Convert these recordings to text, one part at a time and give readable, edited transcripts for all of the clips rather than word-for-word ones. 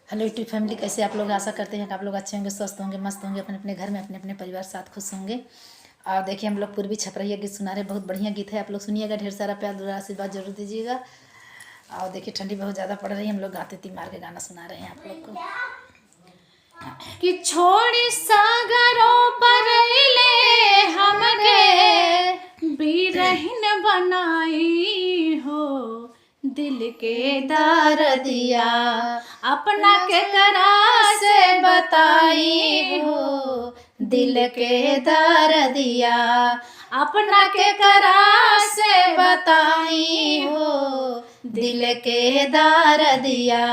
Hello YouTube family, कैसे आप लोग? आशा करते हैं कि आप लोग अच्छे होंगे, स्वस्थ होंगे, मस्त होंगे, अपने अपने घर में अपने अपने परिवार के साथ खुश होंगे। और देखिए, हम लोग पूर्वी छपरहिया गीत सुना रहे हैं। बहुत बढ़िया गीत है, आप लोग सुनिएगा। ढेर सारा प्यार दुलार आशीर्वाद जरूर दीजिएगा। और देखिए, ठंडी बहुत ज़्यादा पड़ रही है, हम लोग गाते ती मार के गाना सुना रहे हैं आप लोग को। कि छोड़ी सागरों पर ले हमके बिरहिन बनाई हो, दिल के दार दिया अपना के करा से बताई हो, दिल के दर दिया अपना के करा से बताई हो, दिल के दर दिया।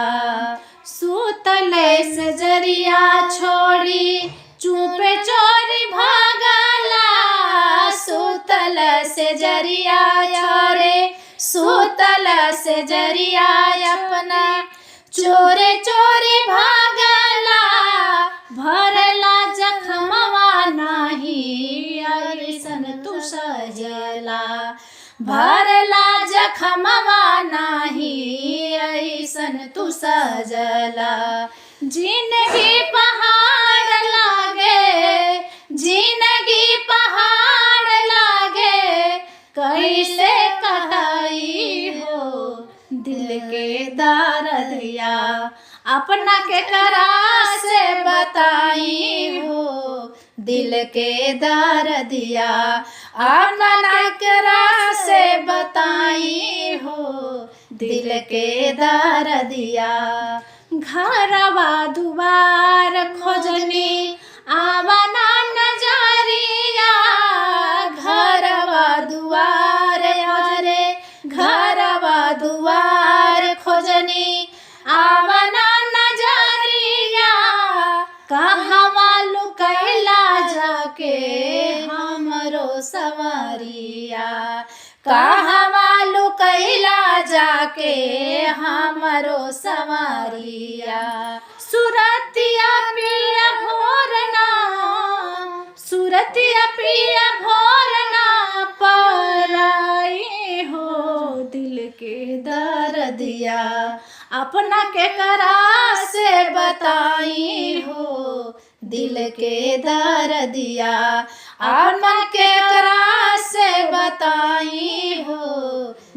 सुतले से जरिया छोड़ी चुपे चोरी भागला, सुतल से जरिया छोरे, सुतल से जरिया अपना चोरे चोरे भागला। भरला जखमवा नाही अइसन तू सजला, भरला जखमवा नाही ऐसन तू सजला। जिंदगी पहाड़ लागे, जिंदगी पहाड़ लागे, कैसे कटाई हो, दिल के दार दिया अपना के करा से बताई हो, दिल के दार दिया अपना करा से बताई हो, दिल के दार दिया। घरवा दुआर खोजनी आवाना नजरिया, घरवा दुआर हरे, घरवा दुआर खोजनी आवाना नजरिया, कहवा लुकैला जाके हमरो सवारिया, कहवा लुकैला जाके हमरो सवारिया। सुरतिया पिया भोरना, सुरतिया पिया भोरना पराई हो, दिल के दर दिया अपना के करा से बताई हो, दिल के दर दिया अपना के करा से बताई हो,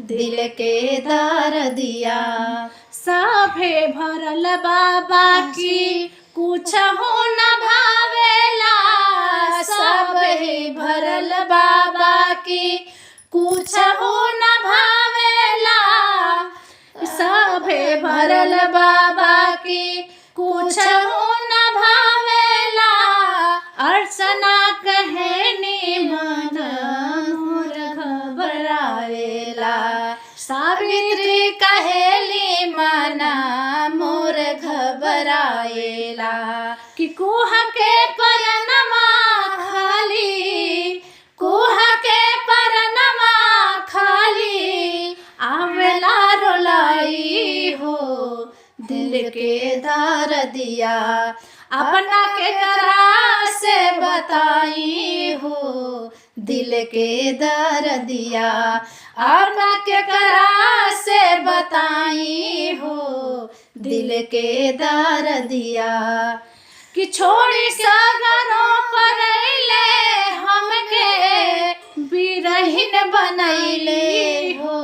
दिल के दर दिया। सभे भरल बाबा की कुछ हो न भावेला, सब ही भरल बाबा की कुछ हो न भावेला, सभे भरल बाबा की कुछ हो न भावेला। अर्चना कहनी मन मोर घबरावेला, सावित्री सावित्री कहेली मना मोर घबराएला। कि कुह के परनमा खाली, कुह के परनमा खाली आवेला रोलाई हो, दिल के दार दिया अपना के करा से बताई हो, दिल के दर दिया अपना के करा से बताई हो, दिल के दर दिया। कि छोड़ी सागरों पर ले हमके बिरहिन बनैले हो,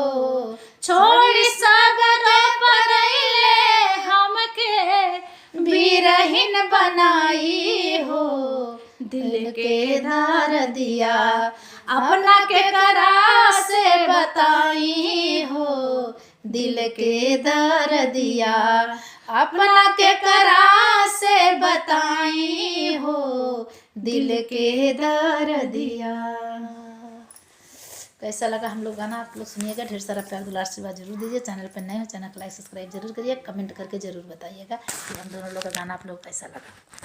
छोड़ी सागरों पर ले हमके बिरहिन बनाई हो, दिल के दार दिया अपना के करा से बताई हो, दिल के दर दिया अपना के करा से बताई हो, दिल के दर दिया। कैसा लगा हम लोग गाना, आप लोग सुनिएगा। ढेर सारा प्यार दुलार आशीर्वाद जरूर दीजिए। चैनल पर नए हो, चैनल को लाइक सब्सक्राइब जरूर करिए। कमेंट करके जरूर बताइएगा कि हम दोनों लोग का गाना आप लोग को कैसा लगा।